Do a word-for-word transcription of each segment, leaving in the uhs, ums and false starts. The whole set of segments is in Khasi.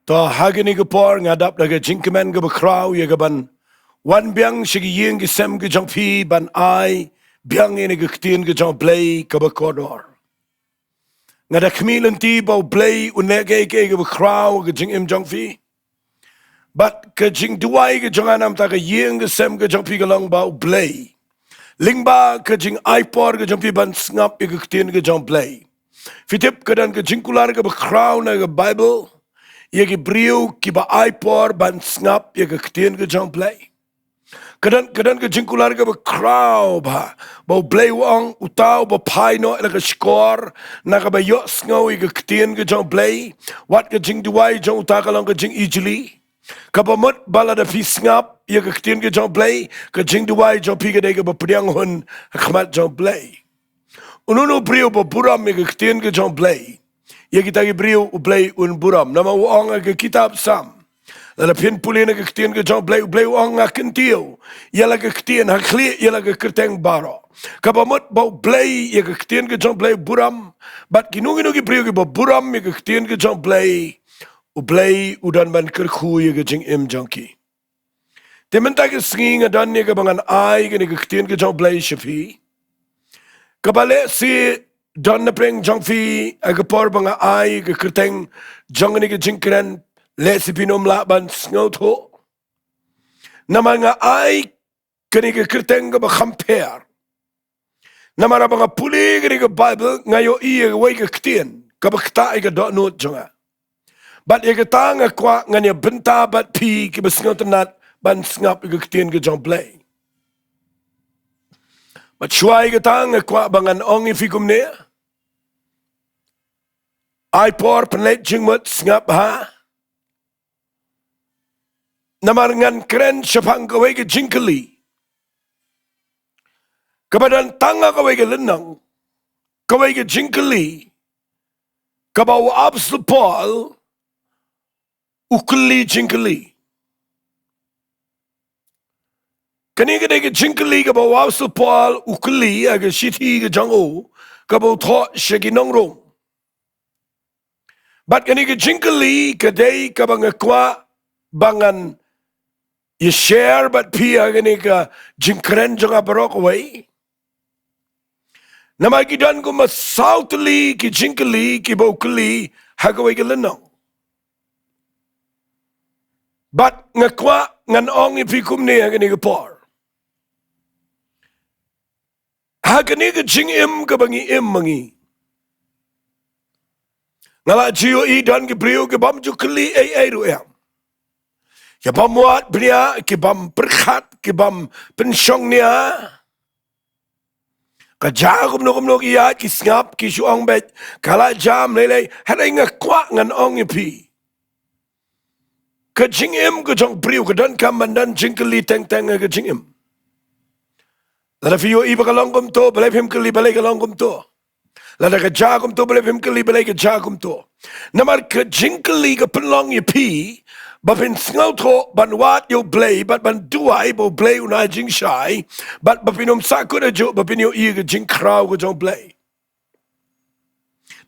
To ha kane ka por nga dap da ka jingkmen kaba khraw ïa kaban wan biang sha ki ïing ki sem ki jong phi ban ai biang ïa kane ka ktien ka jong U Blei kaba kordor. Nga da khmih lynti ba U Blei un leh kaei kaei kaba khraw ha ka jingim jong phi. Bad ka jingduwai ka jong nga namar ka ïing ka sem ka jong phi ka long ba U Blei, lyngba ka jingai por ka jong phi ban sngap ïa ka ktien ka jong U Blei. Phi tip ka don ka jingkular kaba khraw na ka Baibl ïa ki briew kiba ai por ban sngap ïa ka ktien ka jong U Blei. Ka don, ka don ka jingkular kaba khraw ba, ba U Blei u ong, uta uba phai noh ïa la ka shkor na kaba ïohsngew ïa ka ktien ka jong U Blei, wat ka jingduwai jong uta ka long ka jingijli. Kaba mut ba lada phi sngap ïa ka ktien ka jong U Blei, ka jingduwai jong phi ka dei kaba pdiang hun ha khmat jong U Blei. Uno uno u briew ba burom ïa ka ktien ka jong U Blei, ïa kita ki briew U Blei un burom. Namar u ong ha ka kitab Salm, lada phin pule na ka ktien ka jong U Blei, U Blei u ong, nga kyntiew ïa la ka ktien ha khlieh ïa la ka kyrteng baroh. Kaba mut ba U Blei, ïa ka ktien ka jong U Blei u burom. Bad kino kino ki briew kiba burom ïa ka ktien ka jong U Blei, U Blei u don ban kyrkhu ïa ka jingim jong ki. Te mynta ka sngi nga don ïa kaba ngan ai kane ka ktien ka jong U Blei sha phi. Kaba lehse don na pdeng jong phi ha ka por ba nga ai ka kyrteng jong kane ka jingkren, lehse phin ym lah ban sngewthuh. Namar nga ai kane ka kyrteng kaba kham pher. Namar haba nga pule kane ka Baibl nga ïohi ïa kawei ka ktien kaba ktah ïa ka dohnud jong nga. Bad ïa kata nga kwah ngan ïa bynta bad phi kiba sngewtynnat ban sngap ïa ka ktien ka jong U Blei. Bad shuwa ïa kata nga kwah ba ngan ong ïa phi kumne. Ai por, pynleit jingmut, sngap bha. Namar ngan kren shaphang kawei ka jingkylli kaba don tang ha kawei ka lynnong, kawei ka jingkylli kaba u Apostol Paul u kylli jingkylli. Kane ka dei ka jingkylli kaba u Apostol Paul u kylli ha ka shithi ka jong u kaba u thoh sha ki nong Rom. Bad kane ka jingkylli ka dei kaba nga kwah ba ngan ïa share bad phi ha kane ka jingkren jong nga baroh kawei. Namar ki don kumba saw tylli ki jingkylli kiba u kylli ha kawei ka lynnong. Bad nga kwah ngan ong ïa phi kumne ha kane ka por. Ha kane ka jingim kaba ngi im ma ngi, nga la ju ïohi don ki briew ki bym ju kylli ei ei ruh em. Ki bym wad bniah, ki bym pyrkhat, ki bym pynshong nia. Ka jia kumno kumno ki ïaid, ki sngap, ki shu ong beit ka la jia, ym lei lei. Hynrei nga kwah ngan ong ïa phi, ka jingim ka jong u briew ka donkam ban don jingkylli teng teng ha ka jingim. Lada phi ïohi ba ka long kumto, balei phim kylli balei ka long kumto? Lada ka jia kumto, balei phim kylli balei ka jia kumto? Namar ka jingkylli ka pynlong ïa phi ba phin sngewthuh ban wad ïa u Blei bad ban duwai ba u Blei un ai jingshai, bad ba phin ym sahkut ajuh ba phin ïohi ka jingkhraw ka jong u Blei.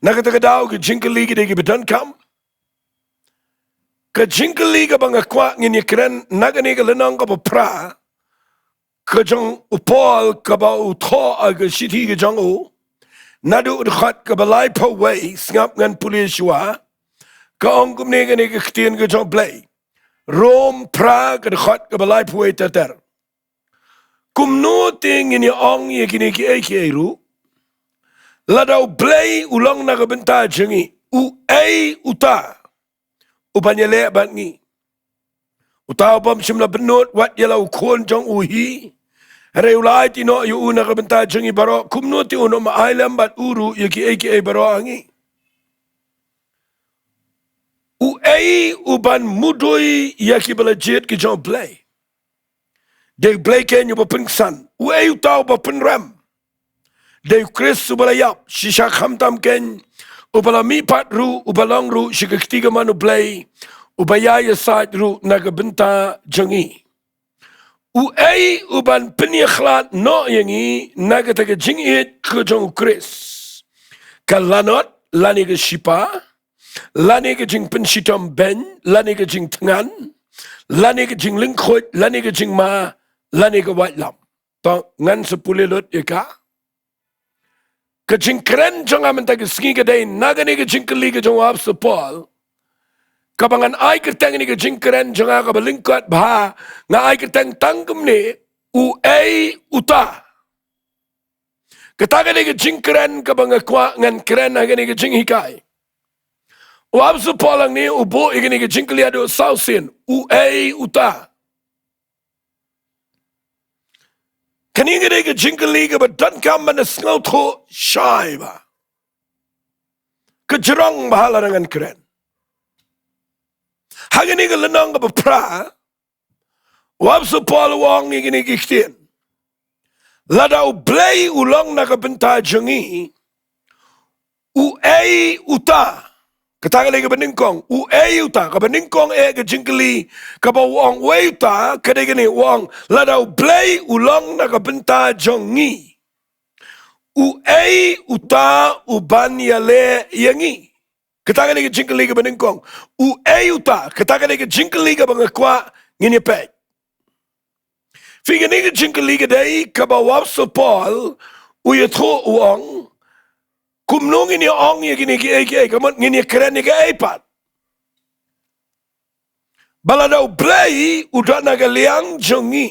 Na kata ka daw ka jingkylli ka dei kaba donkam. Ka jingkylli kaba nga kwah ngin ïa kren na kane ka lynnong kaba phra ka jong u Paul kaba u thoh ha ka shithi ka jong u, naduh ka dkhot kaba laiphew wei, sngap ngan pule shuwa. Ka ong kumne kane ka ktien ka jong u Blei. Rom phra, ka dkhot kaba laiphew wei ter ter. Kumno te ngin ïa ong ïa kine kiei kiei ruh, lada u Blei u long na ka bynta jong ngi, uei uta uban ïaleh bad ngi? Uta u bym shym la bynnud wat ïa la u khun jong u hi, hynrei u la aiti noh ïa u na ka bynta jong ngi baroh, kumno te un ym ai lem bad u ruh ïa kiei kiei baroh ha ngi? Uei uban mudui ïa kiba la jied ki jong u Blei? Dei u Blei keiñ uba pynksan. Uei uta uba pynrem? Dei u Khrist uba la ïap. Shisha khamtam keiñ, uba la mihpat ruh, uba long ruh sha ka kti kamon u Blei, uba ïai ïasaid ruh na ka bynta jong ngi. Uei uban pynïakhlad noh ïa ngi na kata ka jingïeit ka jong u Khrist? Ka lanot lane ka shipa, lane ka jingpynshitom beiñ, lane ka jingthngan, lane ka jinglyngkhuid, lane ka jingma, lane ka waitlam. To ngan sa pule lut ïa ka. Ka jingkren jong nga mynta ka sngi ka dei na kane ka jingkylli ka jong u Apostol Paul. Kaba ngan ai kyrteng ïa kane ka jingkren jong nga kaba lyngkot bha, nga ai kyrteng tang kumne, uei uta. Kata ka dei ka jingkren kaba nga kwah ngan kren ha kane ka jinghikai. U Apostol Paul hangne u buh ïa kane ka jingkylli haduh saw sien, uei uta. Kane ka dei ka jingkylli kaba donkam ban da sngewthuh shai bha. Ka jrong bha lada ngan kren. Ha kane ka lynnong kaba phra, u Apostol Paul u ong ïa kine ki ktien. Lada U Blei u long na ka bynta jong ngi, uei uta. Kata ka dei kaba nyngkong, uei uta, kaba nyngkong eh ka jingkylli, kaba u ong uei uta, ka dei kane u ong, lada U Blei u long na ka bynta jong ngi, uei uta uban ïaleh ïa ngi. Kata ka dei ka jingkylli kaba nyngkong. Uei uta, kata ka dei ka jingkylli kaba nga kwah ngin ïa peit. Phi, kane ka jingkylli ka dei kaba u Apostol Paul u ïathuh u ong, kumno ngin ïa ong ïa kine kiei kiei, ka mut ngin ïa kren ïa kaei pat. Ba lada U Blei u don na ka liang jong ngi,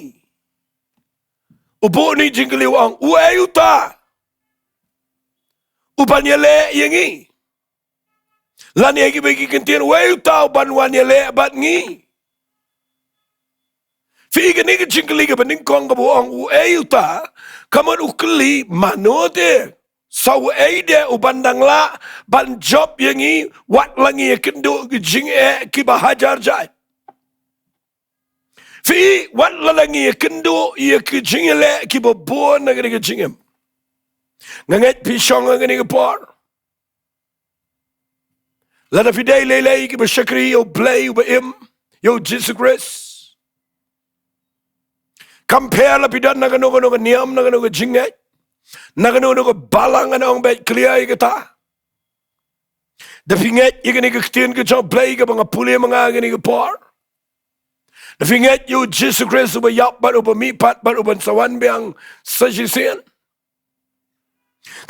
u buh ïa kane ka jingkylli u ong, uei uta uban ïaleh ïa ngi. Lane ha kiwei ki kyntien, uei uta uban wan ïaleh bad ngi. Phi, kane ka jingkylli kaba nyngkong kaba u ong uei uta, ka mut u kylli mano te, sa uei de uban dang lah ban jop ïa ngi, wat la ngi ïakynduh ki jingeh kiba hajar jait. Phi, wat la ngi ïakynduh ïa ki jingïaleh kiba bun na kane ka jingim. Nga ngeit phi shong ha kane ka por. Lada phi dei lei lei kiba shakri ïa U Blei uba im, ïa U Jisu Khrist, kam pher la phi don na kano kano ka niam, na kano ka jingngeit, na kano kano ka balang, ngan ong beit clear ïa kata. Da phi ngeit ïa kane ka ktien ka jong U Blei kaba nga pule ma nga ha kane ka por. Da phi ngeit ïa U Jisu Khrist uba ïap bad uba mihpat bad uban sa wan biang sa shisien.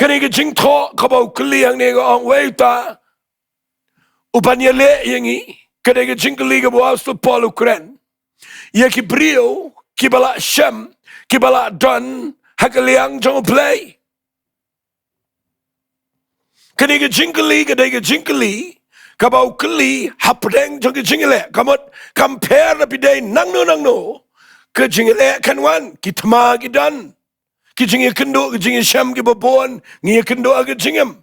Kane ka jingthoh kaba u kylli hangne ka ong uei uta uban ïaleh ïa ngi, ka dei ka jingkylli kaba u Apostol Paul u kren ïa ki briew kiba la shem, kiba la don ha ka liang jong U Blei. Kane ka jingkylli ka dei ka jingkylli kaba u kylli hapdeng jong ka jingïaleh. Ka mut kam pher la phi dei nangno nangno, ka jingïaleh kan wan, ki thma ki don, ki jingïakynduh, ki jingïashem kiba bun, ngi ïakynduh ha ka jingim.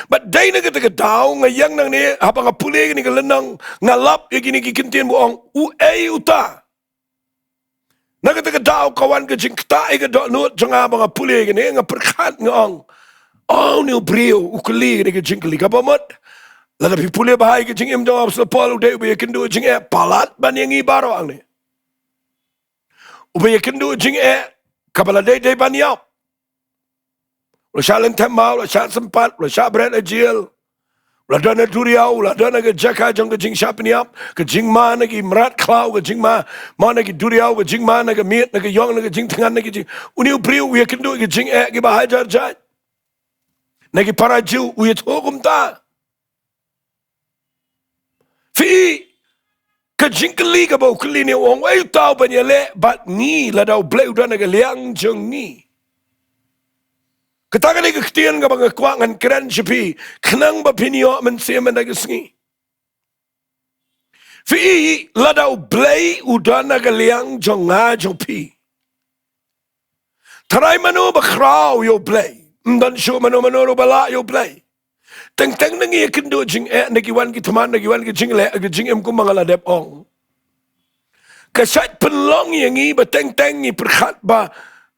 Bad dei na kata ka daw nga ïeng nangne, haba nga pule kane ka lynnong, nga lap ïa kine ki kyntien ba ong uei uta. Na kata ka daw ka wan ka jingktah ïa ka dohnud jong nga ba nga pule kane, nga pyrkhat nga ong, oh, une u briew u kylli kane ka jingkylli kaba mut. Lada phi pule bha ïa ka jingim jong u Apostol Paul, u dei uba ïakynduh jingeh palat ban ïa ngi baroh hangne. Uba ïakynduh jingeh kaba la dei dei ban ïap. U la shah lynthem bha, u la shah sympat, u la shah bret ha jel. U la don ha duriaw, u la don ha ka jaka jong ka jingshah pynïap, ka jingma na ki mrad khlaw, ka jingma, ma na ki duriaw, ka jingma na ka miet, na ka ïong, na ka jingthngan, na ka jing. Une u briew u ïakynduh ka jingeh kiba hajar jait. Na ki para Jiw u ïathuh kumta. Phi, ka jingkylli kaba u kylli ne u ong, uei uta uban ïaleh bad ngi lada U Blei u don ha ka liang jong ngi. Kata ka dei ka ktien kaba nga kwah ngan kren sha phi, khnang ba phin ïoh mynsiem mynta ka sngi. Phi, lada U Blei u don ha ka liang jong nga jong phi, tharai mano ba khraw ïa U Blei? Ym don shuh mano mano ruh ba lah ïa U Blei. Teng teng ngi ïakynduh jingeh, ngi wan ki thma, ngi wan ki jingleh, ki jingim kumba nga la dep ong. Ka shait pynlong ïa ngi ba teng teng ngi pyrkhat ba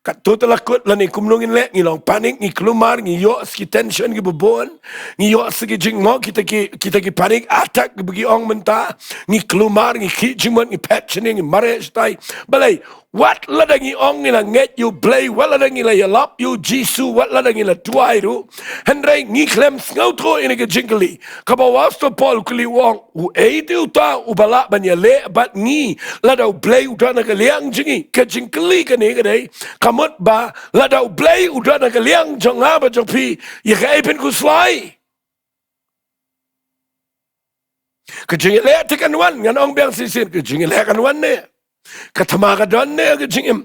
katto te la kut lane kumno ngin leh, ngi long panic, ngi kulmar, ngi ïoh sa ki tension kiba bun, ngi ïoh sa ki jingmut, kita ki, kita ki panic attack kiba ki ong mynta, ngi kulmar, ngi khih jingmut, ngi phet shane, ngi mareh shatai. Balei? wat lada ngi ong ngi la ngeit ïa u Blei, wat lada ngi la ïalap ïa u Jisu, wat lada ngi la duwai ruh, hynrei ngi khlem sngewthuh ïa kane ka jingkylli. Kaba u Apostol Paul u kylli u ong, uei te uta uba lah ban ïaleh bad ngi lada u Blei u don ha ka liang jong ngi? Ka jingkylli kane ka dei, ka mut ba lada u Blei u don ha ka liang jong nga bad jong phi, ïa kaei phin khuslai? Ka jingïaleh te kan wan, ngan ong biang shisien, ka jingïaleh kan wan ne? Ka thma ka don ne ka jingim?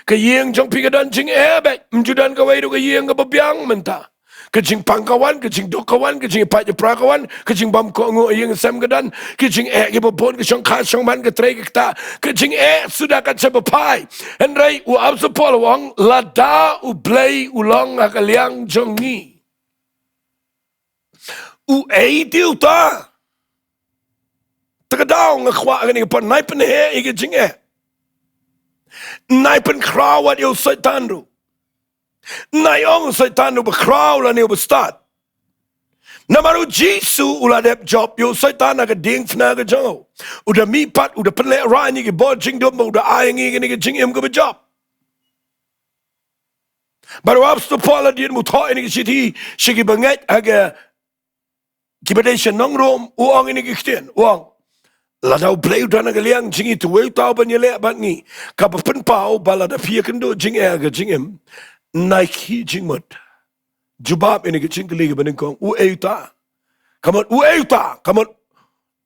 Ka ïing jong phi ka don jingeh beit, ym ju don kawei ruh ka ïing kaba biang mynta. Ka jingpang ka wan, ka jingduk ka wan, ka jingïapait ïapra ka wan, ka jingbam kohnguh ïing sem ka don, ka jingeh kiba bun, ka shongkha shongman, ka trei ka ktah, ka jingeh suda ka jingbaphai. Hynrei u Apostol Paul u ong, lada u Blei u long ha ka liang jong ngi, uei te uta? Te ka daw nga kwah kane ka por, nai pynheh ïa ka jingeh. Nai pynkhraw wat ïa u Soitan ruh. Nai ong u Soitan uba khraw lane uba stad. Namar u Jisu u la dep jop ïa u Soitan ha ka diengphna ka jong u. U da mihpat, u da pynlehraiñ ïa ki bor jingdum, u da ai ïa ngi kane ka jingim kaba jop. Bad u Apostol Paul hadien ba u thoh ïa kane ka shithi sha ki bangeit ha ka, kiba dei sha nong Rom, u ong ïa kane ka ktien, u ong, lada u Blei u don ha ka liang jong ngi, te uei uta uban ïaleh bad ngi? Kaba pynpaw ba lada phi ïakynduh jingeh ha ka jingim, nai khih jingmut. Jubab ïa kane ka jingkylli kaba nyngkong, uei uta? Ka mut uei uta? Ka mut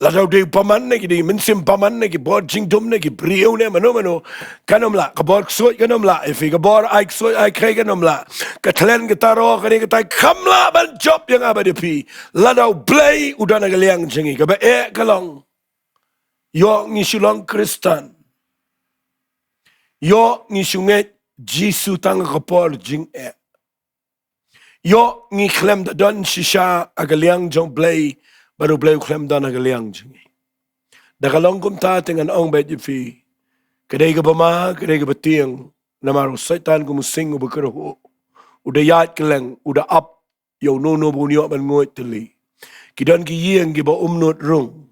lada u dei u bymman ne, ki dei mynsiem bymman ne, ki bor jingdum ne, ki briew ne, mano mano, kan ym lah. Ka bor ksuid kan ym lah ïa phi, ka bor ai ksuid ai khrei kan ym lah. Ka thlen ka taro, kane katai kam lah ban jop ïa nga bad ïa phi lada u Blei u don ha ka liang jong ngi. Kaba eh ka long, ïoh ngi shu long Khristan, ïoh ngi shu ngeit Jisu tang ha ka por jingeh. Ïoh ngi khlem da don shisha ha ka liang jong u Blei, bad u Blei u khlem don ha ka liang jong ngi. Da ka long kumta te ngan ong beit ïa phi, ka dei kaba ma, ka dei kaba tieng, namar u Soitan kum u sing uba kyrhuh, u da ïaid kylleng, u da ap ïa uno uno ba un ïoh ban nguid tylli. Ki don ki ïing kiba um nud rung,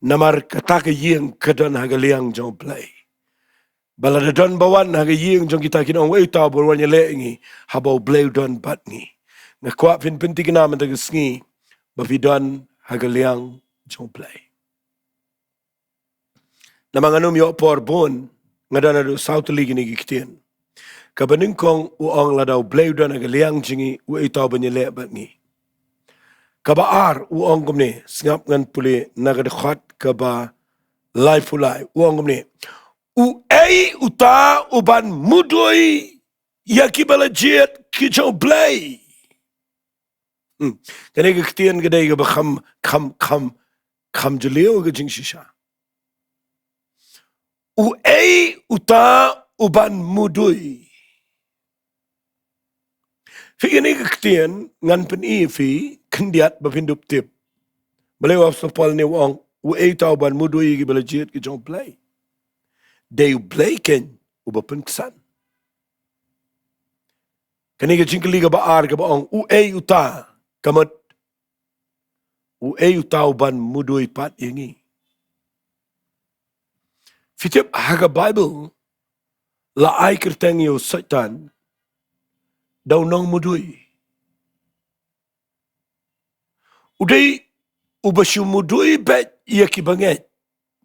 namar kata ka ïing ka don ha ka liang jong u Blei. Ba lada don ba wan ha ka ïing jong kita kin ong, uei uta uba wan ïaleh ïa ngi, haba u Blei u don bad ngi? Nga kwah phin pynthikna mynta ka sngi ba phi don ha ka liang jong u Blei. Namar ngan ym ïoh por bun, nga don haduh saw tylli kine ki ktien. Kaba nyngkong u ong, lada u Blei u don ha ka liang jong ngi, uei uta uban ïaleh bad ngi? Kaba ar u ong kumne, sngap ngan pule na ka dkhot kaba laiphew lai, u ong kumne, uei uta uban mudui ïa kiba la jied ki jong u Blei? Hmm. Kane ka ktien ka dei kaba kham, kham, kham, kham jylliew ka jingshisha. Uei uta uban mudui? Phi, kane ka ktien ngan pyni ïa phi khyndiat ba phin dup tip. Balei u Apostol Paul ne u ong, uei uta uban mudui ïa kiba la jied ki jong u Blei? Dei u Blei keiñ uba pynksan. Kane ka jingkylli kaba ar kaba ong, uei uta, ka mut, uei uta uban mudui pat ïa ngi? Phi tip, ha ka Baibl la ai kyrteng ïa u Soitan da u nongmudui. U dei uba shu mudui beit ïa kiba ngeit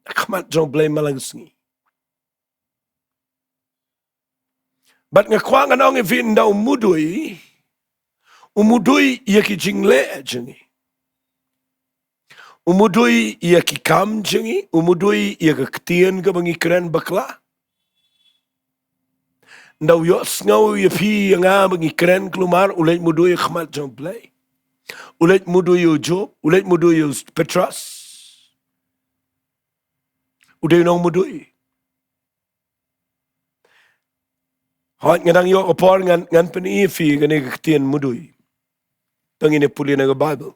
ha khmat jong u Blei man la ka sngi. Bad nga kwah ngan ong ïa phi, ynda u mudui, u mudui ïa ki jingleh jong ngi. U mudui ïa ki kam jong ngi, u mudui ïa ka ktien kaba ngi kren bakla. Ynda u ïohsngew ïa phi ïa nga ba ngi kren kulmar, u leit mudui ha khmat jong u Blei. U leit mudui ïa u Job, u leit mudui ïa u Petros. U dei u nongmudui. Hooid, nga dang ïoh ka por ngan, ngan pyni ïa phi kane ka ktien mudui. Tang ngin ïa pule na ka Baibl.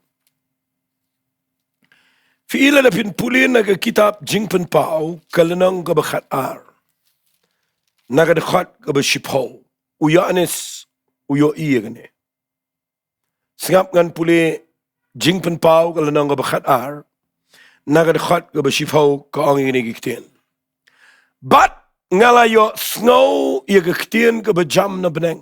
Phi i, lada phin pule na ka kitab Jingpynpaw, ka lynnong kaba khatar, na ka dkhot kaba shiphew, u Ïoannis u ïohi ïa kane. Sngap ngan pule Jingpynpaw ka lynnong kaba khatar, na ka dkhot kaba shiphew, ka ong ïa kine ki ktien. Bad nga la ïohsngew ïa ka ktien kaba jam na bneng,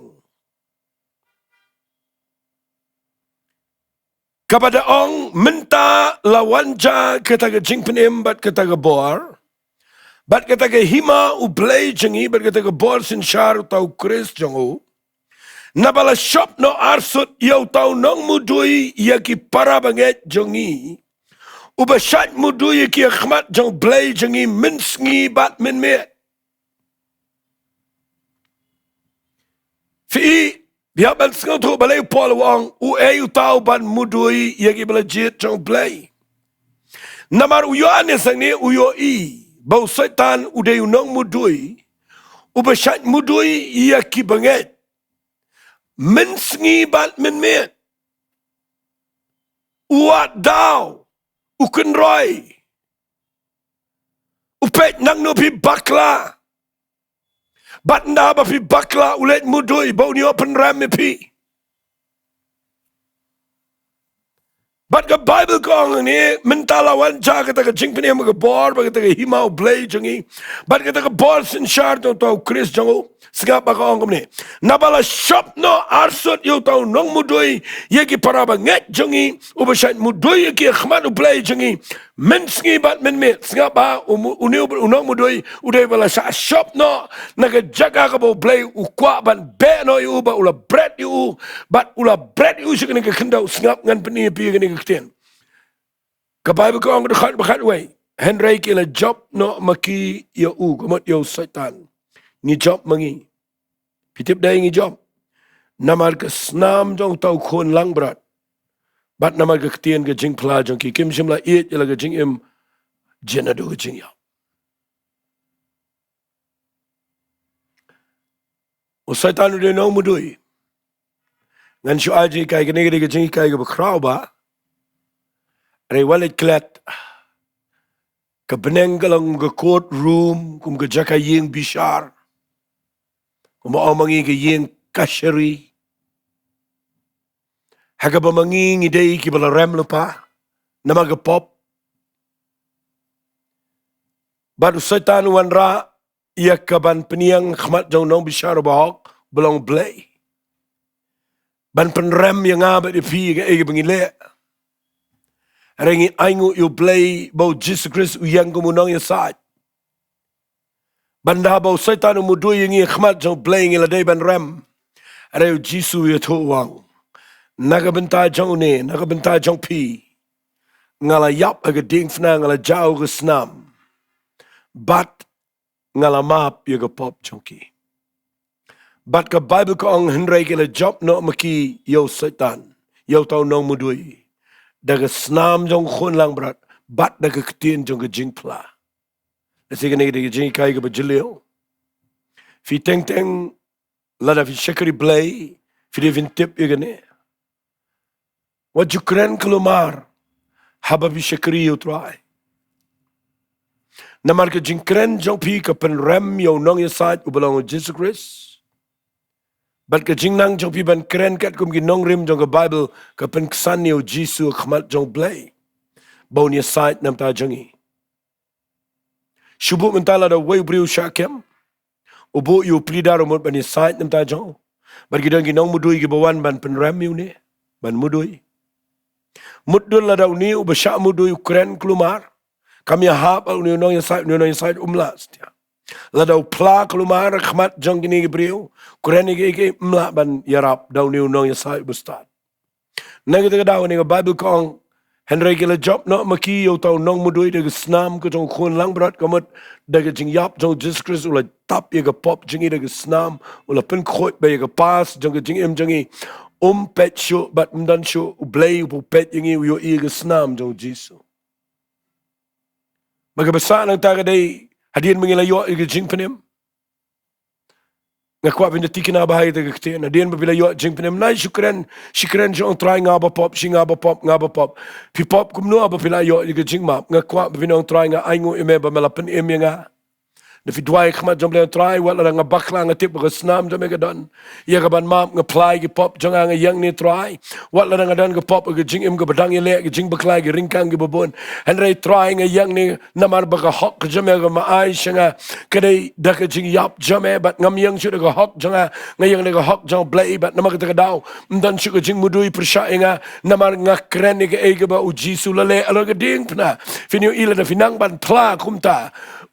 kaba da ong, mynta la wan ja kata ka jingpynim bad kata ka bor, bad kata ka hima U Blei jong ngi, bad kata ka bor synshar uta U Khrist jong u. Naba la shop noh arsut ïa uta u nongmudui ïa ki para bangeit jong ngi, uba shait mudui ïa ki ha khmat jong U Blei jong ngi mynsngi bad mynmiet. Phi i, phi hap ban sngewthuh balei u Paul u ong, uei uta uban mudui ïa kiba la jied jong U Blei. Namar u Ïoannis hangne u ïohi ba u Soitan u dei u nongmudui uba shait mudui ïa ki bangeit mynsngi bad mynmiet. U wad daw, u kynroi, u peit nangno phi bakla. Bad ynda ba phi bakla u leit mudui ba un ïoh pynrem ïa phi. Bad ka Baibl ka ong hangne, mynta la wan ja kata ka jingpynim, ka bor, bad kata ka hima U Blei jong ngi, bad kata ka bor synshar jong uta U Khrist jong u. Sngap ba ka ong kumne, naba la shop noh arsut ïa uta u nongmudui ïa ki para bangeit jong ngi, uba shait mudui ïa ki ha khmat U Blei jong ngi mynsngi bad mynmiet. Sngap ba u mu-, une u nongmudui u dei ba la shah shop noh na ka jaka kaba U Blei u kwah ban beh noh ïa u, bad u la bret ïa u, bad u la bret ïa u sha kane ka khyndew. Sngap, ngan pyni ïa phi kane ka ktien. Ka Baibl ka ong dkhot ba khatwei, hynrei ki la jop noh ma ki ïa u, ka mut ïa u Soitan. Ngi jop ma ngi. Phi tip dei ngi jop? Namar ka snam jong uta u khun langbrot, bad namar ka ktien ka jingphla jong ki. Kim shym la ïeit ïa la ka jingim, jin naduh ka jingïap. U Soitan u dei u nongmudui. Ngan shu ai jinghikai, kane ka dei ka jinghikai kaba khraw bha. Hynrei wat leit klet. Ka bneng ka long ka court room, kum ka jaka ïing bishar, kumba ong ma ngi ka ïing kashari, ha kaba ma ngi ngi dei kiba la rem lypa namar ka pop. Bad u Soitan u wanrah ïa ka ban pynïeng ha khmat jong u nongbishar uba hok, uba long U Blei, ban pynrem ïa nga bad ïa phi ïa kaei kaba ngi leh. Hynrei ngi ainguh ïa U Blei ba u Jisu Khrist u ïeng kum u nongïasaid. Bad ynda ba u Soitan u mudui ïa ngi ha khmat jong U Blei, ngi la dei ban rem. Hynrei u Jisu u ïathuh, u ong, na ka bynta jong une, na ka bynta jong phi, nga la ïap ha ka diengphna, nga la jaw ha ka snam, bad nga la map ïa ka pop jong ki. Bad ka Baibl ka ong, hynrei ki la jop noh ma ki ïa u Soitan, ïa uta u nongmudui, da ka snam jong u khun langbrot, bad da ka ktien jong ka jingphla. Lehse kane ka dei ka jinghikai kaba jylliew. Phi teng teng, lada phi shakri Blei, phi dei phin tip ïa kane. Wat ju kren kulmar haba phi shakri ïa u Trai. Namar ka jingkren jong phi ka pynrem ïa u nongïasaid uba long u Jisu Khrist. Bad ka jingnang jong phi ban kren katkum ki nongrim jong ka Baibl ka pynksan ïa u Jisu ha khmat jong U Blei, ba un ïasaid na ka bynta jong ngi. Shu buh mynta, lada uwei u briew u shah kem, u buh ïa u pleader u mut ban ïasaid na ka bynta jong u. Bad ki don ki nongmudui kiba wan ban pynrem ïa une, ban mudui. Mutdur lada une uba shah mudui u kren kulmar, kam ïahap, une u nongïasaid, une u nongïasaid um lah satia. Lada u phla kulmar ha khmat jong kine ki briew, kren ïa kiei kiei, um lah ban ïarap da une u nongïasaid uba stad. Na kata ka daw, kane ka Baibl ka ong, hynrei ki la jop noh ma ki ïa uta u nongmudui da ka snam ka jong u khun langbrot, ka mut da ka jingïap jong u Jisu Khrist u la tap ïa ka pop jong ngi da ka snam, u la pynkhuid ba ïa ka past jong ka jingim jong ngi, um peit shuh bad um don shuh. U Blei u peit ïa ngi, u ïohi ïa ka snam jong u Jisu. Bad kaba sah nangta ka dei, hadien ba ngi la ïoh ïa ka jingpynim. Nga kwah phin da tikna bha ïa kata ka ktien. Hadien ba phi la ïoh jingpynim, nai shu kren, shu kren, shu ong, Trai, nga ba pop, shi nga ba pop, nga ba pop. Phi pop kumno haba phi la ïoh ïa ka jingmap? Nga kwah ba phin ong, Trai, nga ainguh ïa me ba me la pynim ïa nga. Phi duwai khmat jong Blei, Trai, wat lada nga bakla nga tip ba ka snam jong me ka don ïa ka ban map, nga phla ïa ki pop jong nga, nga ïeng ne Trai. Wat lada nga don ka pop, ka jingim kaba dang ïaleh, ka jingbakla, ki ryngkang kiba bun. Hynrei Trai nga ïeng ne namar ba ka hok jong me kaba me ai sha nga ka dei da ka jingïap jong me, bad ngam ïeng shuh da ka hok jong nga, nga ïeng da ka hok jong Blei, bad namar kata ka daw ym don shuh ka jingmudui pyrshah ïa nga, namar nga kren ïa kaei kaba U Jisu u la leh halor ka diengphna. Phin ïohi lada phi nang ban phla kumta,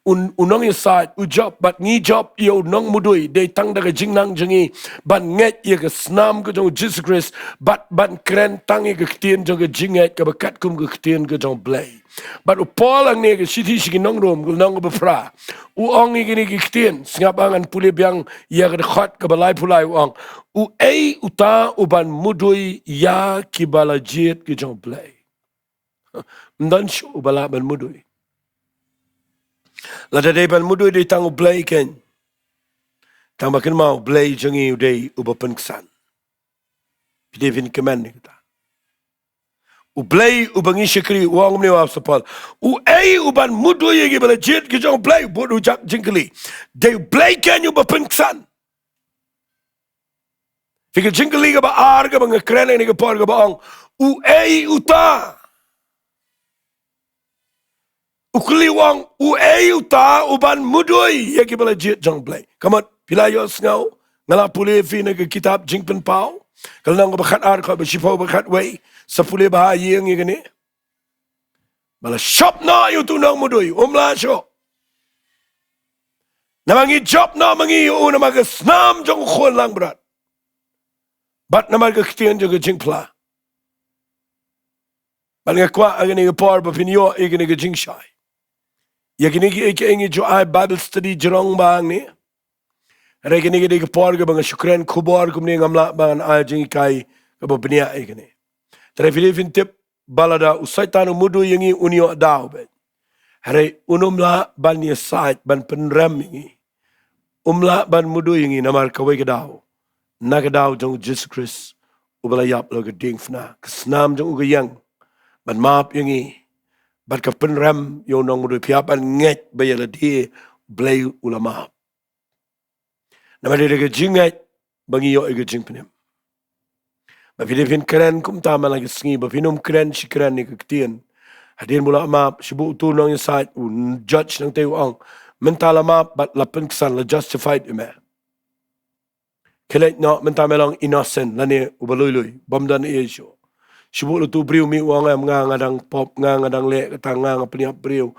u, u nongïasaid, u Job, bad ngi jop ïa u nongmudui, dei tang da ka jingnang jong ngi ban ngeit ïa ka snam ka jong U Jisu Khrist, bad ban kren tang ïa ka ktien jong ka jingngeit kaba katkum ka ktien ka jong Blei. Bad u Paul hangne ha ka shithi sha ki nong Rom, ka lynnong kaba phra, u ong ïa kine ki ktien, sngap, ngan pule biang ïa ka dkhot kaba laiphew lai, u ong: Uei uta u ban mudui ïa kiba la jied ki jong Blei? Ym don shuh uba lah ban mudui. Lada dei ban mudui dei tang U Blei keiñ. Tang ba kynmaw, U Blei jong ngi u dei uba pynksan. Phi dei phin kmen ïa kata. U Blei uba ngi shakri, u ong kumne u Apostol Paul: Uei u ban mudui ïa kiba la jied ki jong Blei? Bud u jop jingkylli. Dei U Blei keiñ uba pynksan. Phi, ka jingkylli kaba ar kaba nga kren ha kane ka por kaba ong: Uei uta? U kylli, u ong: Uei uta u ban mudui ïa kiba la jied jong Blei? Ka mut phi la ïohsngew, nga la pule ïa phi na ka kitab Jingpynpaw, ka lynnong kaba khatar, dkhot ba shiphew bad khatwei. Sa pule bha, ïeng ïa kane. Ba la shop noh ïa utu u nongmudui, um lah shuh. Namar ngi jop noh ma ngi ïa u namar ka snam jong u khun langbrot, bad namar ka ktien jong ka jingphla. Bad nga kwah ha kane ka por ba phin ïoh ïa kane ka jingshai. Ïa kine kiei kiei ngi ju ai Bible study jrong bha hangne. Hynrei kane ka dei ka por kaba nga shu kren khubor kumne, ngam lah ban ai jinghikai kaba bniah ïa kane. Te hynrei phi dei phin tip ba lada u Soitan u mudui ïa ngi, un ïoh daw beit. Hynrei un ym lah ban ïasaid ban pynrem ïa ngi. Um lah ban mudui ïa ngi namar kawei ka daw, na ka daw jong U Jisu Khrist uba la ïap halor ka diengphna. Ka snam jong u ka ïeng ban map ïa ngi bad ka pynrem ïa u nongmudui. Phi hap ban ngeit ba ïa lade Blei u la map. Namar dei da ka jingngeit ba ngi ïoh ïa ka jingpynim. Ba phi dei phin kren kumta man la ka sngi, ba phin ym kren shi kren ïa ka ktien. Hadien ba u la map, shibun utu u nongïasaid, u judge nangta u ong: Mynta la map bad la pynksan, la justified ïa me. Khie leit noh, mynta me long innocent, lane uba lui lui, bym don ei ei shuh. Shibun utu u briew mih u ong: Em, nga, nga dang pop, nga, nga dang leh kata, nga, nga pynïap briew.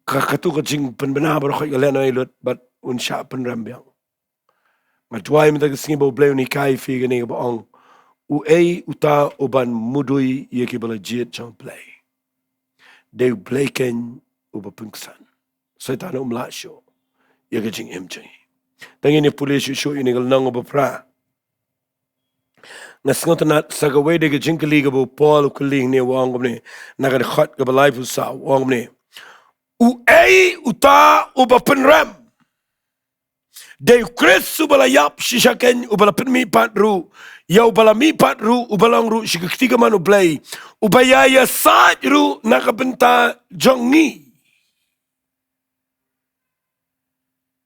Ka, katu ka jingpynbna baroh ka lehnoh lut, bad un shah pynrem biang. Nga duwai mynta ka sngi ba U Blei un hikai ïa phi kane kaba ong: Uei uta u ban mudui ïa kiba la jied jong Blei? Dei U Blei keiñ uba pynksan. Soitan um lah shuh ïa ka jingim jong ngi. Te ngin ïa pule shuh shuh ïa kane ka lynnong kaba phra. Nga sngewtynnat sa kawei de ka jingkylli kaba u Paul u kylli hangne, u ong kumne, na ka dkhot kaba laiphew saw, u ong kumne: Uei uta uba pynrem? Dei U Khrist uba la ïap shisha keiñ, uba la pynmihpat ruh, ïa uba la mihpat ruh, uba long ruh shi ka kti kamon U Blei, uba ïa ïasaid ruh na ka bynta jong ngi.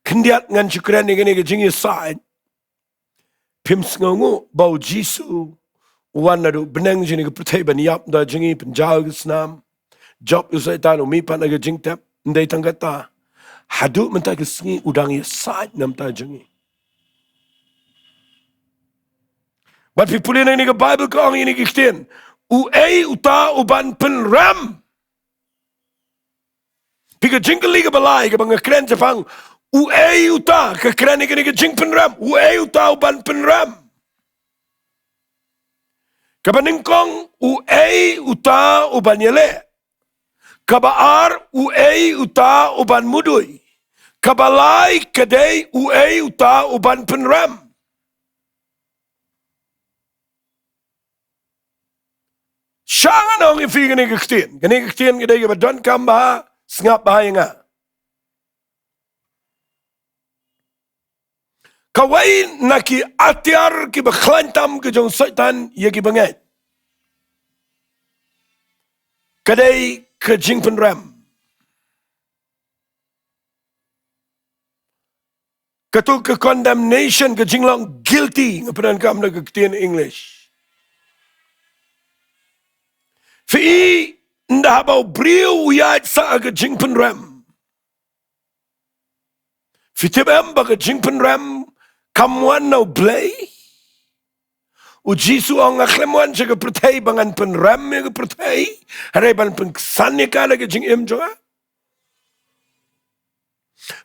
Khyndiat ngan shu kren ïa kane ka jingïasaid. Phim sngewnguh ba U Jisu u wan naduh bneng jong kane ka pyrthei ban ïap da jong ngi, pynjaw ïa ka snam, jop ïa u Soitan, u mihpat na ka jingtep? Ym dei tang kata. Haduh mynta ka sngi u dang ïasaid na ka bynta jong ngi. Bad phi pule na kane ka Baibl ka ong ïa kine ki ktien: Uei uta u ban pynrem? Phi, ka jingkylli kaba lai kaba nga kren shaphang uei uta, ka kren ïa kane ka jingpynrem. Uei uta u ban pynrem? Kaba nyngkong, uei uta u ban ïaleh? Kaba ar, uei uta u ban mudui? Kaba lai ka dei, uei uta u ban pynrem? Sha ngan ong ïa phi kane ka ktien. Kane ka ktien ka dei kaba donkam bha, sngap bha ïa nga. Kawei na ki atiar kiba khlaiñ tam ka jong u Soitan ïa kiba ngeit, ka dei ka jingpynrem. Katu ka condemnation, ka jinglong guilty, nga pyndonkam na ka ktien English. Phi i, ynda haba u briew u ïaid sah ha ka jingpynrem. Phi tip em ba ka jingpynrem kam wan na U Blei? U Jisu u ong, nga khlem wan sha ka pyrthei ba ngan pynrem ïa ka pyrthei, hynrei ban pynksan ïa ka da ka jingim jong nga.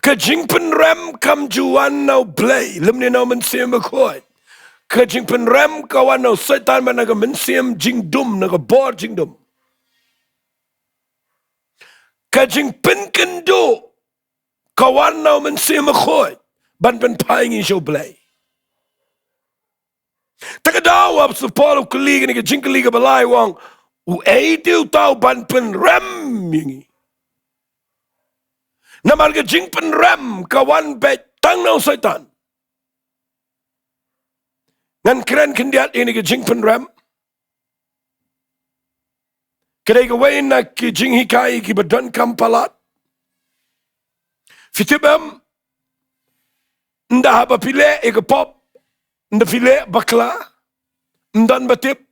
Ka jingpynrem kam ju wan na U Blei, lymne na U Mynsiem Bakhuid. Ka jingpynrem ka wan na u Soitan bad na ka mynsiem jingdum, na ka bor jingdum. Ka jingpynkynduh ka wan na U Mynsiem Bakhuid ban pynphai ngi sha U Blei. Te ka daw u Apostol Paul u kylli kane ka jingkylli kaba lai, u ong, uei te uta uban pynrem ïa ngi? Namar ka jingpynrem ka wan beit tang na u Soitan. Ngan kren khyndiat ïa kane ka jingpynrem. Ka dei kawei na ki jinghikai kiba donkam palat. Phi tip em, ynda haba phi leh ïa ka pop, ynda phi leh bakla, ym don ba tip.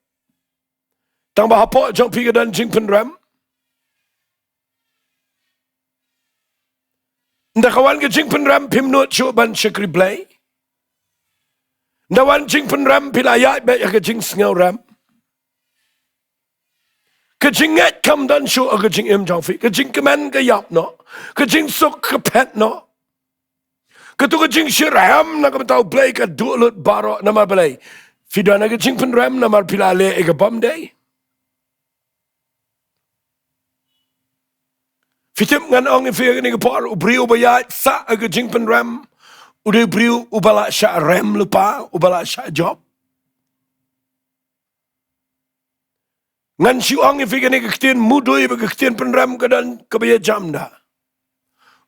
Tang ba hapoh jong phi ka don jingpynrem. Ynda ka wan ka jingpynrem phim nud shuh ban shakri Blei. Ynda wan jingpynrem phi la ïaid beit ha ka jingsngewrem. Ka jingngeit kam don shuh ha ka jingim jong phi. Ka jingkmen ka ïap noh. Ka jingsuk ka phet noh. Katu ka jingshitrhem na ka bynta U Blei ka duh lut baroh. Namar balei? Phi don ha ka jingpynrem namar phi la leh ïa ka bym dei. Phi tip, ngan ong ïa phi ha kane ka por, u briew uba ïaid sah ha ka jingpynrem u dei u briew uba la shah rem lypa, uba la shah jop. Ngan shu ong ïa phi, kane ka ktien mudui bad ka ktien pynrem ka don kaba ïa jam da.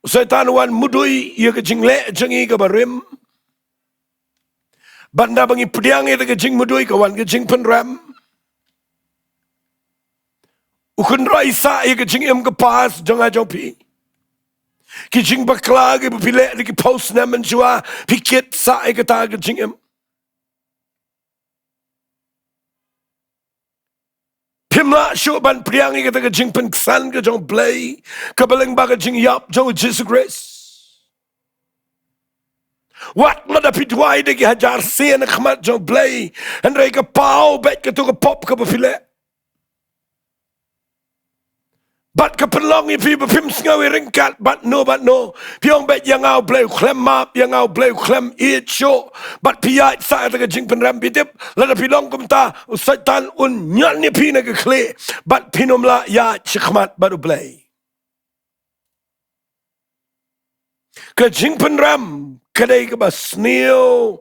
U Soitan u wan mudui ïa ka jingleh jong ngi kaba rim. Bad ynda ba ngi pdiang ïa ka jingmudui ka wan ka jingpynrem. U kynroi sah ïa ka jingim ka past jong nga jong phi. Ki jingbakla kiba phi leh da ki phew snem mynshuwa, phi kit sah ïa kata ka jingim. Phim lah shuh ban pdiang ïa kata ka jingpynksan ka jong U Blei, kaba lyngba ka jingïap jong U Jisu Khrist. Wat lada phi duwai da ki hajar sien ha khmat jong U Blei, hynrei ka paw beit katu ka pop kaba phi leh. Bad ka pynlong ïa phi ba phim sngew ïa ryngkat bad no bad no. Phi ong beit, ïa nga U Blei u khlem map, ïa nga U Blei u khlem ïeit shuh. Bad phi ïaid sah ha ka jingpynrem, phi tip, lada phi long kumta, u Soitan un ñion ïa phi na ka khlieh. Bad phin ym lah ïaid shakhmat bad U Blei. Ka jingpynrem ka dei kaba sniew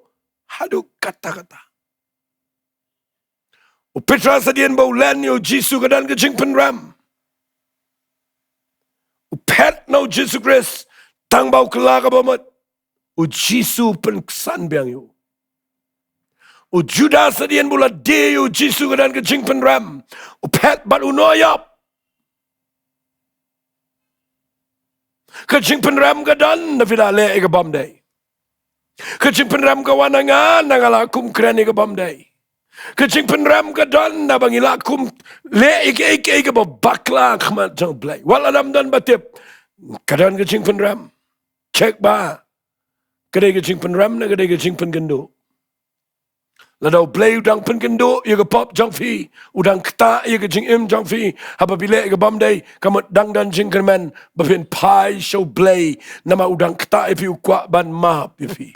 haduh katta katta. U Petros hadien ba u len ïa U Jisu ka don ka jingpynrem. U phet na U Jisu Khrist tang ba u kylla kaba mut. U Jisu u pynksan biang ïa u. U Judas hadien ba u la die ïa U Jisu ka don ka jingpynrem. U phet bad u nongïap. Ka jingpynrem ka don na phi la leh ïa ka bym dei. Ka jingpynrem ka wan na nga na nga la kum kren ïa ka bym dei. Ka jingpynrem ka don na ba ngi la kum leh ïa ka, ïa ka, ïa kaba bakla ha khmat jong U Blei. Wat la dang don ba tip, ka don ka jingpynrem. Check ba ka dei ka jingpynrem ne ka dei ka jingpynkynduh. Lada U Blei u dang pynkynduh ïa ka pop jong phi, u dang ktah ïa ka jingim jong phi, haba phi leh ïa ka bym dei, ka mut dang don jingkyrmen ba phin phai sha U Blei, namar u dang ktah ïa phi, u kwah ban map ïa phi.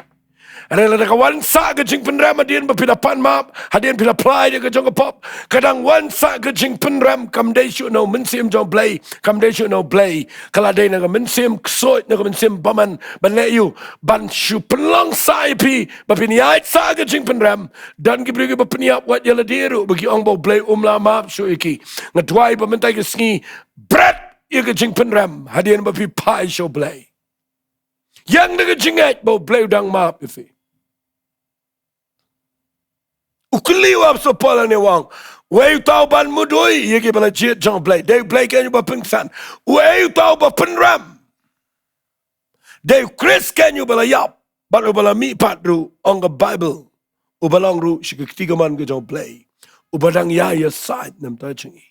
Hynrei lada ka wan sah ka jingpynrem hadien ba phi la pan map, hadien phi la phla ïa ka jong ka pop, ka dang wan sah ka jingpynrem, kam dei shuh na U Mynsiem jong U Blei, kam dei shuh na U Blei, ka la dei na ka mynsiem ksuid, na ka mynsiem bymman ban leh ïa u, ban shu pynlong sah ïa phi ba phin ïaid sah ka jingpynrem. Don ki briew kiba pynïap wat ïa lade ruh ba ki ong ba U Blei um lah map shuh ïa ki. Nga duwai ba mynta ka sngi bret ïa ka jingpynrem hadien ba phi phai sha U Blei. Ïeng da ka jingngeit ba U Blei u dang map ïa phi. U kylli u Apostol Paul hangne, u ong, uei uta uban mudui ïa kiba la jied jong U Blei? Dei U Blei keiñ uba pynksan. Uei uta uba pynrem? Dei U Khrist keiñ uba la ïap Bad uba la mihpat ruh, ong ka Baibl, uba long ruh sha ka kti kamon ka jong U Blei, uba dang ïai ïasaid na ka bynta jong ngi.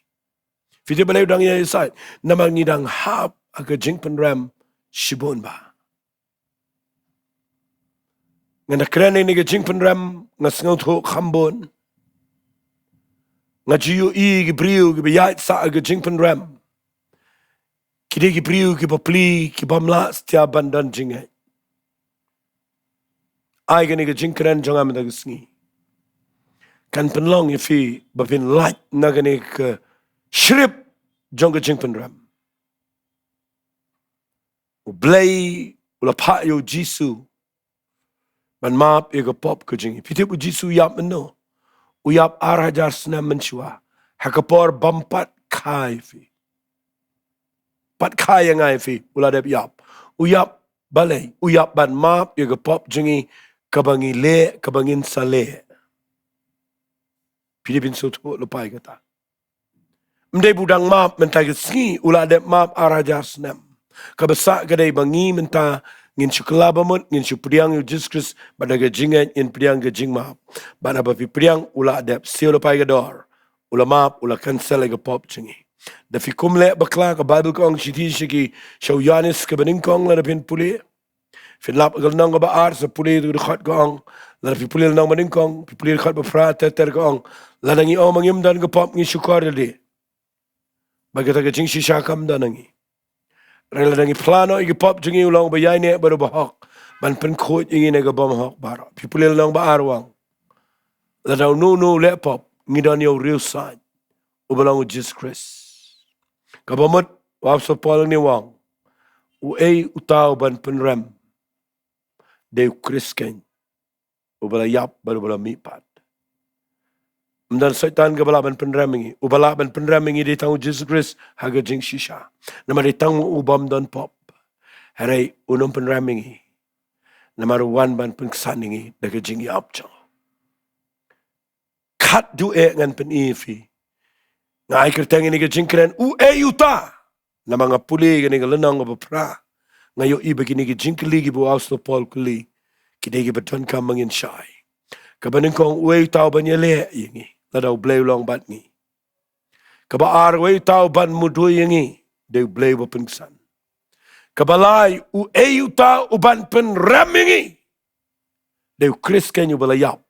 Phi tip balei u dang ïai ïasaid? Namar ngi dang hap ha ka jingpynrem shibun bha. Nga da kren ïa kane ka jingpynrem, nga sngewthuh kham bun. Nga ju ïohi ki briew kiba ïaid sah ha ka jingpynrem, ki dei ki briew kiba pli, ki bym lah satia ban don jingngeit. Ai kane ka jingkren jong nga mynta ka sngi kan pynlong ïa phi ba phin lait na kane ka shrip jong ka jingpynrem. U Blei u la phah ïa U Jisu ban map ïa ka pop ka jong ngi. Phi tip U Jisu u ïap mynno? U ïap ar hajar snem mynshuwa. Ha ka por bym pat kha ïa phi, pat kha ïa nga ïa phi, u la dep ïap. U ïap balei? U ïap ban map ïa ka pop jong ngi, kaba ngi leh, kaba ngin sa leh. Phi dei ban sngewthuh lypa ïa kata. Ym dei ba u dang map mynta ka sngi, u la dep map ar hajar snem. Kaba sah ka dei ba ngi mynta ngin shu kylla ba mut, ngin shu pdiang ïa U Jisu Khrist, bad da ka jingngeit ngin pdiang ka jingmap. Bad haba phi pdiang, u la dep, siew lypa ïa ka dor. U la map, u la cancel ïa ka pop jong ngi. Da phi kum leh bakla, ka Baibl ka ong shithi sha ki, sha u Ïoannis kaba nyngkong, lada phin pule. Phin lap ka lynnong kaba ar, sa pule ïa ka dkhot ka ong. Lada phi pule lynnong ba nyngkong, phi pule dkhot ba phra, ter ter ka ong, lada ngi ong ba ngim don ka pop, ngi shukor ïa lade, bad kata ka jingshisha kam don ha ngi. Hynrei lada ngi phla noh ïa ka pop jong ngi, u long uba ïaineh bad uba hok ban pynkhuid ïa ngi na ka bymhok baroh. Phi pule lynnong ba ar, u ong, lada uno uno u leh pop, ngi don ïa u riewsaid, uba long U Jisu Khrist. Kaba mut, u Apostol Paul hangne u ong, uei uta uban pynrem? Dei U Khrist keiñ, uba la ïap bad uba la mihpat. Ym don Soitan kaba lah ban pynrem ïa ngi. Uba lah ban pynrem ïa ngi dei tang U Jisu Khrist ha ka jingshisha. Namar dei tang u bym don pop. Hynrei un ym pynrem ïa ngi, namar u wan ban pynksan ïa ngi da ka jingïap jong u. Khatduh eh ngan pyni ïa phi. Nga ai kyrteng ïa kane ka jingkren, uei uta? Namar nga pule ïa kane ka lynnong kaba phra, nga ïohi ba kine ki jingkylli kiba u Apostol Paul u kylli, ki dei kiba donkam ba ngin shai. Kaba nyngkong, uei uta uban ïaleh ïa ngi, lada U Blei u long bad ngi? Kaba ar, uei uta uban mudui ïa ngi? Dei U Blei uba pynksan. Kaba lai, uei uta uban pynrem ïa ngi? Dei U Khrist keiñ uba la ïap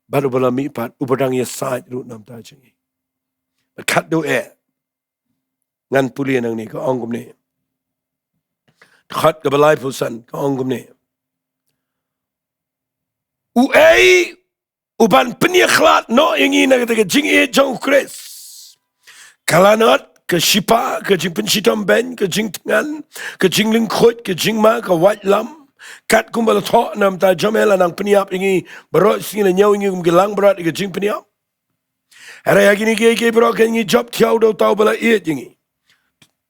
bad uba la mihpat, uba dang ïasaid ruh na ka bynta jong ngi. Bad khatduh eh ngan pule nangne, ka ong kumne. Dkhot kaba laiphew san ka ong kumne, uei uban pynïakhlad noh ïa ngi na kata ka jingïeit jong U Khrist? Ka lanot, ka shipa, ka jingpynshitom beiñ, ka jingthngan, ka jinglyngkhuid, ka jingma, ka waitlam, katkum ba la thoh na ka bynta jong me, la nang pynïap ïa ngi baroh shi sngi, la ñiew ïa ngi kum ki langbrot ïa ka jingpynïap. Hynrei ha kine kiei kiei baroh keiñ ngi jop thiaw da uta uba la ïeit ïa ngi.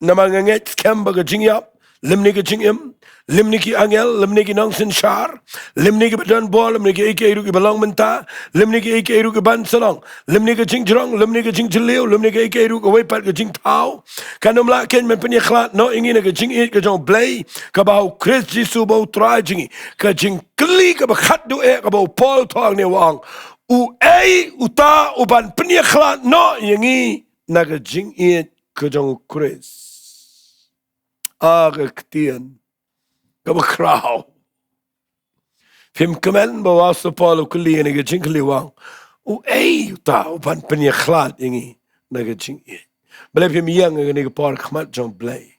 Namar nga ngeit skhem ba ka jingïap, lymne ka jingim, lymne ki angel, lymne ki nongsynshar, lymne kiba don bor, lymne kiei kiei ruh kiba long mynta, lymne kiei kiei ruh kiban sa long, lymne ka jingjrong, lymne ka jingjylliew, lymne kiei kiei ruh, kawei pat ka jingthaw, kan ym lah keiñ ban pynïakhlad noh ïa ngi na ka jingïeit ka jong U Blei kaba ha U Khrist Jisu uba U Trai jong ngi. Ka jingkylli kaba khatduh eh kaba u Paul u thoh hangne, u ong, uei uta uban pynïakhlad noh ïa ngi na ka jingïeit ka jong U Khrist? Ah, ka ktien kaba khraw. Phim kmen ba u Apostol Paul u kylli ïa kane ka jingkylli, u ong, uei uta uban pynïakhlad ïa ngi na ka jingïeit? Balei phim ïeng ha kane ka por ha khmat jong U Blei?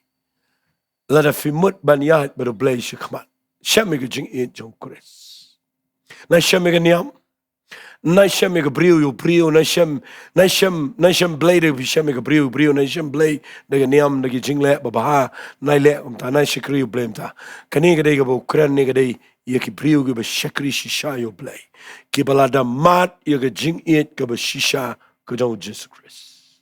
Lada phi mut ban ïaid bad U Blei sha khmat, shem ïa ka jingïeit jong U Khrist. Nai shem ïa ka niam. Nai shem ïa ka briew ïa u briew, nai shem, nai shem, nai shem Blei da ka, shem ïa ka briew ïa u briew, nai shem Blei da ka niam, da ki jingleh babha. Nai leh kumta, nai shakri ïa U Blei kumta. Kane ka dei kaba u kren, ne ka dei ïa ki briew kiba shakri shisha ïa U Blei, kiba la da mad ïa ka jingïeit kaba shisha ka jong U Jisu Khrist.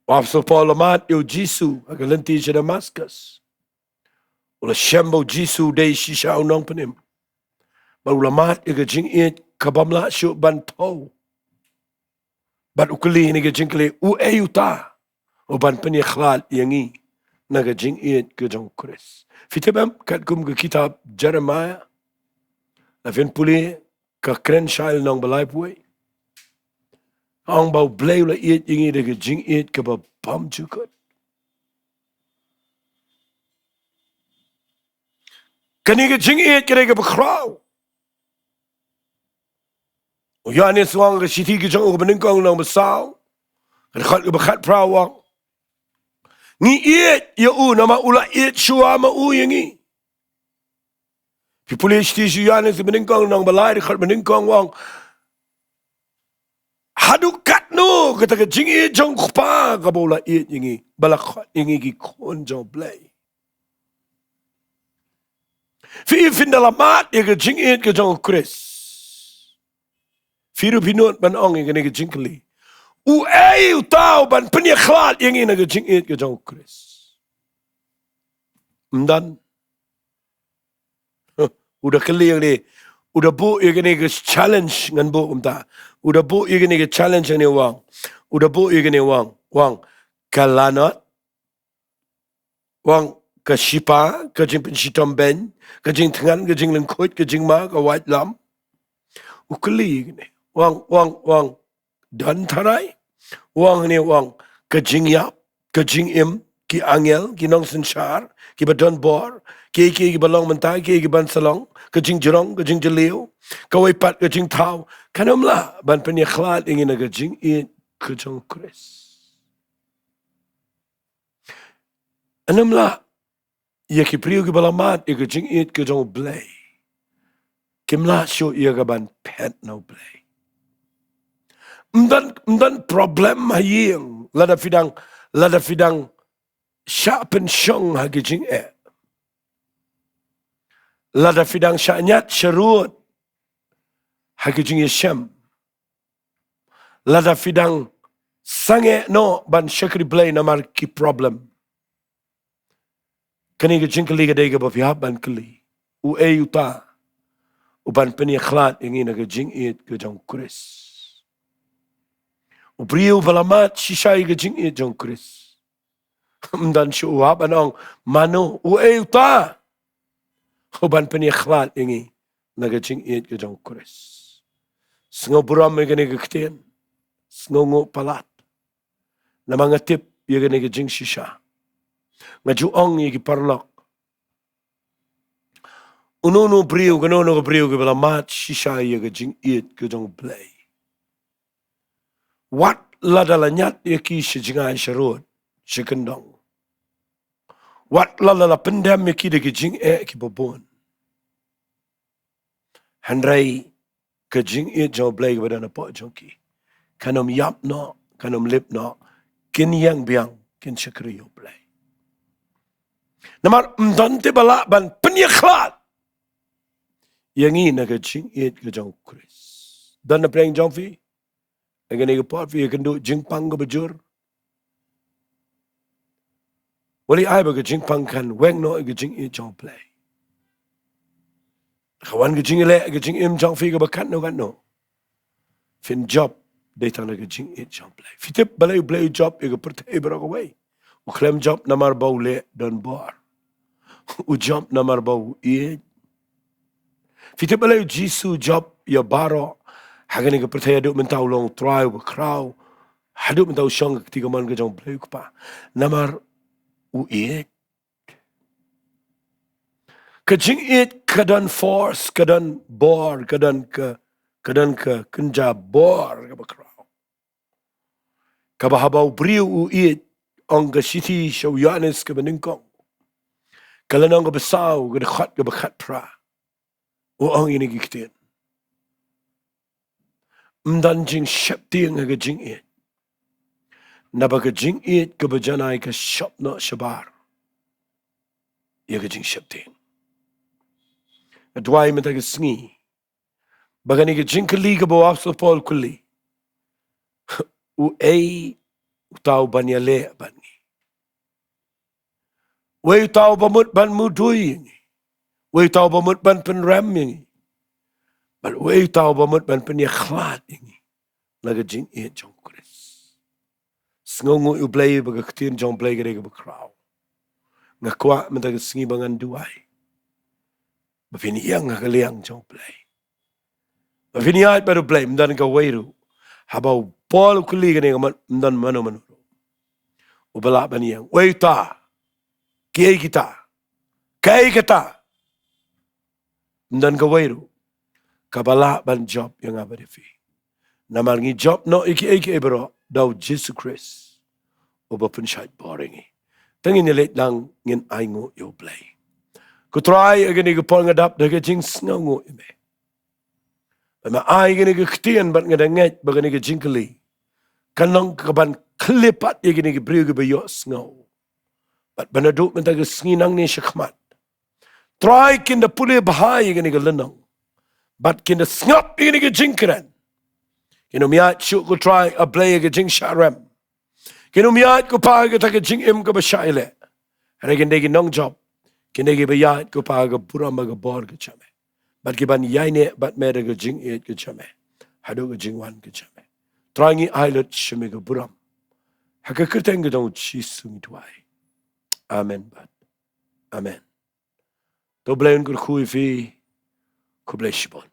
U Apostol Paul u la mad ïa U Jisu ha ka lynti sha Damascus. U la shem ba U Jisu u dei shisha U Nongpynim. Bad u la mad ïa ka jingïeit ka bym lah shuh ban thew. Bad u kylli ïa kane ka jingkylli, uei uta uban pynïakhlad ïa ngi na ka jingïeit ka jong u Khrist. Phi tip em, katkum ka kitab Jeremiah, la phin pule, ka kren shai lynnong ba laiphew wei, ong ba U Blei u la ïeit ïa ngi da ka jingïeit kaba bymjukut. Kane ka jingïeit ka dei kaba khraw. U Ïoannis u ong ha ka shithi ka jong u kaba nyngkong lynnong ba saw, ka dkhot kaba khatphra u ong, ngi ïeit ïa u namar u la ïeit shuwa ma u ïa ngi. Phi pule shithi sha u Ïoannis kaba nyngkong lynnong ba lai, dkhot ba nyngkong u ong, haduh katno kata ka jingïeit jong u Kpa kaba u la ïeit ïa ngi, ba la khot ïa ngi ki khun jong U Blei. Phi, phin da la mad ïa ka jingïeit ka jong u Khrist, phi ruh phi nud ban ong ïa kane ka jingkylli: Uei uta u ban pynïakhlad ïa ngi na ka jingïeit ka jong u Khrist? Ym don. U da kylli ïa kane, u da buh ïa kane ka challenge, ngan buh kumta. U da buh ïa kane ka challenge ïa kane u ong. U da buh ïa kane u ong, u ong, ka lanot, u ong, ka shipa, ka jingpynshitom beiñ, ka jingthngan, ka jinglyngkhuid, ka jingma, ka waitlam. U kylli ïa kane. U ong, u ong, u ong, don tharai? U ong hangne, u ong, ka jingïap, ka jingim, ki angel, ki nongsynshar kiba don bor, kiei kiei kiba long mynta, kiei kiban sa long, ka jingjrong, ka jingjylliew, kawei pat ka jingthaw, kan ym lah ban pynïakhlad ïa ngi na ka jingïeit ka jong u Khrist. Kan ym lah. Ïa ki briew kiba la mad ïa ka jingïeit ka jong U Blei, kim lah shuh ïa ka ban phet na U Blei. Ym don, ym don problem ha ïing, lada phi dang, lada phi dang shah pynshong ha ki jingeh, lada phi dang shah ñiad sharud ha ki jingïashem, lada phi dang sangeh noh ban shakri Blei namar ki problem. Kane ka jingkylli ka dei kaba phi hap ban kylli: Uei uta u ban pynïakhlad ïa ngi na ka jingïeit ka jong u Khrist? U briew ba la mad shisha ïa ka jingïeit jong u Khrist, ym don shuh u hap ban ong mano, uei uta u ban pynïakhlad ïa ngi na ka jingïeit ka jong u Khrist. Sngew burom ïa kane ka ktien, sngewnguh palat. Namar nga tip ïa kane ka jingshisha. Nga ju ong ïa ki paralok, uno uno u briew, kano kano ka briew kaba la mad shisha ïa ka jingïeit ka jong U Blei, wat lada la ñiad ïa ki sha jngai sharud, sha kyndong, wat lada la pyndem ïa ki da ki jingeh kiba bun, hynrei ka jingïeit jong U Blei kaba don hapoh jong ki kan ym ïap noh, kan ym lip noh. Kin ïeng biang, kin shakri ïa U Blei. Namar ym don te ba lah ban pynïakhlad ïa ngi na ka jingïeit ka jong u Khrist. Don na pdeng jong phi ha kane ka por, phi ïakynduh jingpang kaba jur? Wat leh ai ba ka jingpang kan weng noh ïa ka jingïeit jong U Blei. Ka wan ka jingïaleh, ka jingim jong phi kaba katno katno, phin jop dei tang na ka jingïeit jong U Blei. Phi tip balei U Blei u jop ïa ka pyrthei baroh kawei? U khlem jop namar ba u leh don bor. U jop namar ba u ïeit. Phi tip balei U Jisu u jop ïa baroh ha kane ka pyrthei haduh mynta u long u Trai uba khraw, haduh mynta u shong ha ka kti kamon ka jong U Blei U Kpa? Namar u ïeit. Ka jingïeit ka don force, ka don bor, ka don ka, ka don ka kynja bor kaba khraw, kaba haba u briew u ïeit, ong ka shithi sha u Ïoannis kaba nyngkong, ka lynnong kaba saw, ka dkhot kaba khatphra, u ong ïa kine ki ktien: Ym don jingsheptieng ha ka jingïeit, naba ka jingïeit kaba janai ka shop noh shabar ïa ka jingsheptieng. Nga duwai mynta ka sngi ba kane ka jingkylli kaba u Apostol Paul u kylli, uei uta u ban ïaleh bad ngi? Uei uta u ba mut ban mudui ïa ngi? Uei uta u ba mut ban pynrem ïa ngi? Bad uei uta u ba mut ban pynïakhlad ïa ngi na ka jingïeit jong u Khrist? Sngewnguh ïa U Blei ba ka ktien jong U Blei ka dei kaba khraw. Nga kwah mynta ka sngi ba ngan duwai ba phin ïeng ha ka liang jong U Blei. Ba phin ïaid bad U Blei, ym don kawei ruh. Haba U Paul u kylli kane ka mon, ym don mano mano ruh uba lah ban ïeng. Uei uta? Kiei kita? Kaei kata? Ym don kawei ruh kaba lah ban jop ïa nga bad ïa phi. Namar ngi jop noh ïa kiei kiei baroh da U Jisu Khrist uba pynshait bor ïa ngi. Te ngin ïaleit lang, ngin ainguh ïa U Blei. Ko Trai, ha kane ka por nga dap da ka jingsngewnguh ïa me. Ba me ai kane ka ktien bad nga da ngeit ba kane ka jingkylli kan long kaban khyllipmat ïa kine ki briew kiba ïohsngew. Bad ba naduh mynta ka sngi nangne shakhmat, Trai, kin da pule bha ïa kane ka lynnong bad kin da sngap ïa kane ka jingkren. Kin ym ïaid shuh, ko Trai, A Blei, ïa ka jingshah rem. Kin ym ïaid, ko Pa, ïa kata ka jingim kaba shah ïaleh. Hynrei kin dei ki nongjop, kin dei kiba ïaid, ko Pa, ha ka burom bad ka bor ka jong me, bad kiban ïaineh bad me da ka jingïeit ka jong me haduh ka jingwan ka jong me. Trai, ngi ai lut sha me ka burom. Ha ka kyrteng ka jong U Jisu ngi duwai. Amen bad amen. To U Blei un kyrkhu ïa phi. Khublei shibun.